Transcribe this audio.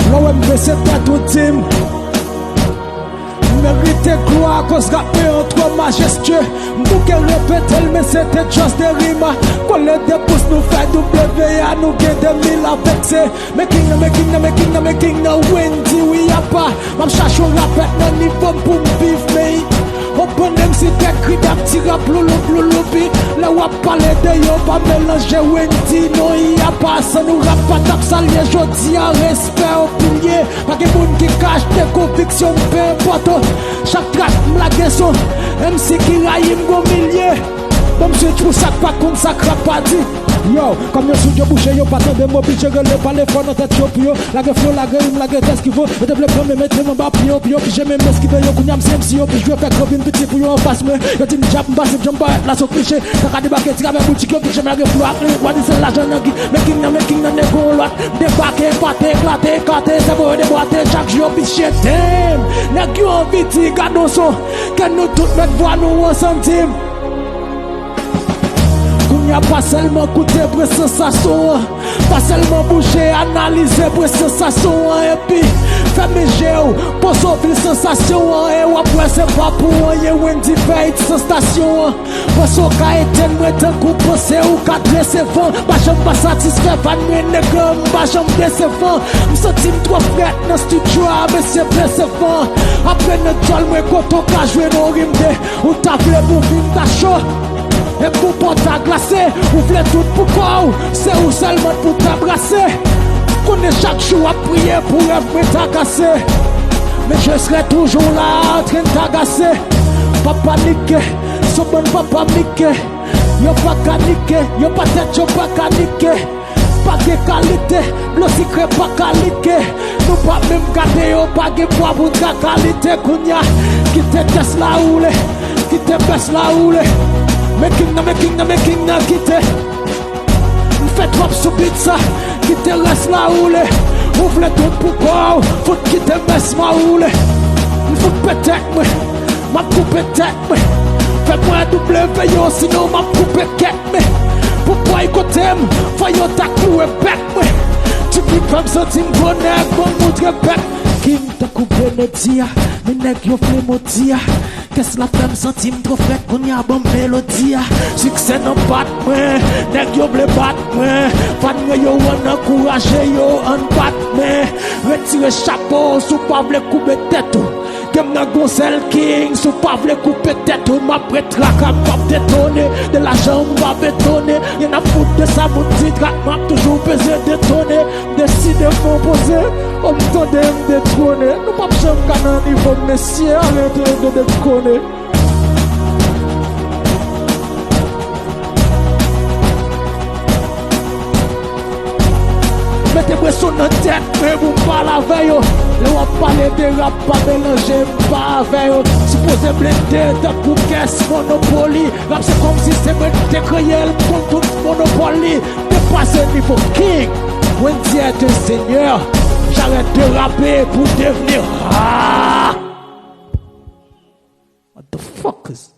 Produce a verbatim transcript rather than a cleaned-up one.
Lè w wè m bese tèt ou di m m merite glwa akoz rap mwen an twò majestye. M bouke repete l, men se te just de rima. Kole de pous nou fè W A, nou gen de mil avèk se. Men king nan, men king nan, men king nan, men king nan, Wendy, wi, apa. M ap chache yon rapèt nan nivo m pou m viv, men. Open M C tèt kri dap ti rap louloup louloupi. Lè w ap pale de yo, pa melanje Wendy, non, y a pa san nou rap pa t ap salye jodi a, respè o pilye. Pa gen moun ki ka achte konviksyon m, pe enpòte. Chak trak m lage son, M C ki rayi m gon milye. Bon, m switch pou sa k pa konn sa k rap pa di. Yo, kòm yo soud yo bouche, yo pa tande m, oblije rele pale fò nan tèt yo pou yo lage flo, lage rim, lage tèks ki vo. Yo te vle pran men mete m anba pye yo, pou yo pije menm eskive yo. Kounye a m se M C yo pi jwe, fè kò vin piti pou yo anfas mwen. Yo di m djab, m pase djanm parèt la sou kliche. Kaka debake, ti avè boutik yo, kliche m lage flo ak lirik, wa di se lajan nan gi. Men king nan, men king nan, nego lòt. M debake, pate, eklate, ekate, sèvo yo debwate, chak jou yo visye, damn. Nèg yo anvi di, gad on son, ke nou tout mèt vwa nou ansanm, di m. Kounye a pa sèlman koute pre sansasyon an, pa sèlman bouje, analize pre sansasyon an, epi fèmen je w, poze w viv sansasyon an, e w ap wè se pa pou anyen Wendy fè it sansasyon an. Panse w ka etenn mwen tankou panse ou ka drese van, pa janm pa satisfè fan mwen nèg, m pa janm desevan. M santi m twò frèt nan estidyo a, mesye blese fan. Apre nan djòl mwen kote w ka jwenn on rim de, ou ta vle pou vin ta cho. E pou pòt a glase, ou vle tout pou kò w, se ou sèlman pou ta brase. Konnen chak jou w ap priye pou rèv mwen ta kase. Men je serai toujours là, antrenn ta gase. Pa panike, son bann pa panike. Yo pa ka nike, yo pa tèt, yo pa ka nike. Pa gen kalite, dlo sikre pa ka like. Nou pa menm gade yo, pa gen pwa pou ta kalite. Kounye a, kite tès la woule, kite bès la woule. Men king nan, men king nan, men king nan, kite. M fè twòp sou beat sa, kite rès la woule. Ou vle tout pou kò w, fout kite mès mwen woule. M fout petèt mwen, m ap koupe tèt mwen. Fè mwen W yo, sinon m ap koupe kèk mwen. Pou pway kote m, fò yo ta klouwe bèk mwen. Ti ki fè m santi m gwo nèg, bon m moutre bèk. King tankou Benedi a, men nèg yo vle modi a. Kès la fè m santi m twò frèt, kounye a ban m melodi a. Siksè nan pat mwen, nèg yo vle bat mwen. Fan mwen yo ann ankouraje yo, ann bat mwen. Retire chapo si w pa vle koube tèt ou. Game nan gon sèl king, si w pa vle koupe tèt ou, m ap ret traka, m p ap detone. De lajan m p ap etone, yen a fout de sa moun di, trak m ap toujou peze detone. M deside fè yon poze, o m tande m detwone. Nou p ap janm ka nan nivo m, mesye, arete de detwone. Mete pwesyon nan tèt mwen pou m pale avè yo. Lè w ap pale de rap, pa melanje m pa avè yo. Sipoze blende tankou kès Monopoly. Rap se kòmsi se mwen ki te kreye l, m konn tout monopòl li. Depase nivo king, Wendy est un seigneur. J'arrête de rapper pour devenir, ah! Motherfuckers.